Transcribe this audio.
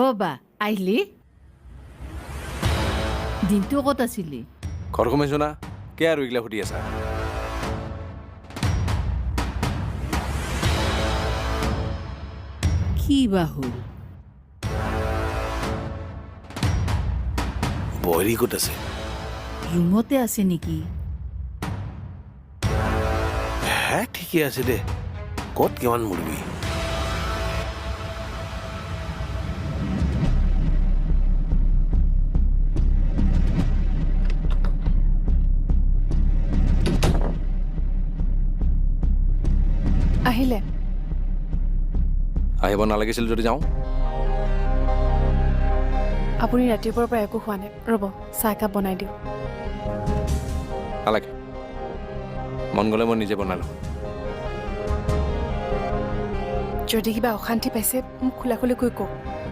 অ' বা, আহিলি? দিনটো ক'ত আছিলি? ঘৰ সোমাইছো না, কে আৰু এইগিলা সুধি আছা? কি বা হ'ল? বৈৰী ক'ত আছে? ৰুমতে আছে নেকি? হে, ঠিকে আছে দে, ক'ত কিমান মৰবি। আহিলে? আহিব নালাগিছিল যদি যাওঁ। আপুনি ৰাতিপুৱাৰ পৰা একো খোৱা নাই, ৰ'ব, চাহ একাপ বনাই দিওঁ। নালাগে, মন গ'লে মই নিজে বনাই লওঁ। যদি কিবা অশান্তি পাইছে মোক খোলাখুলিকৈ কওক।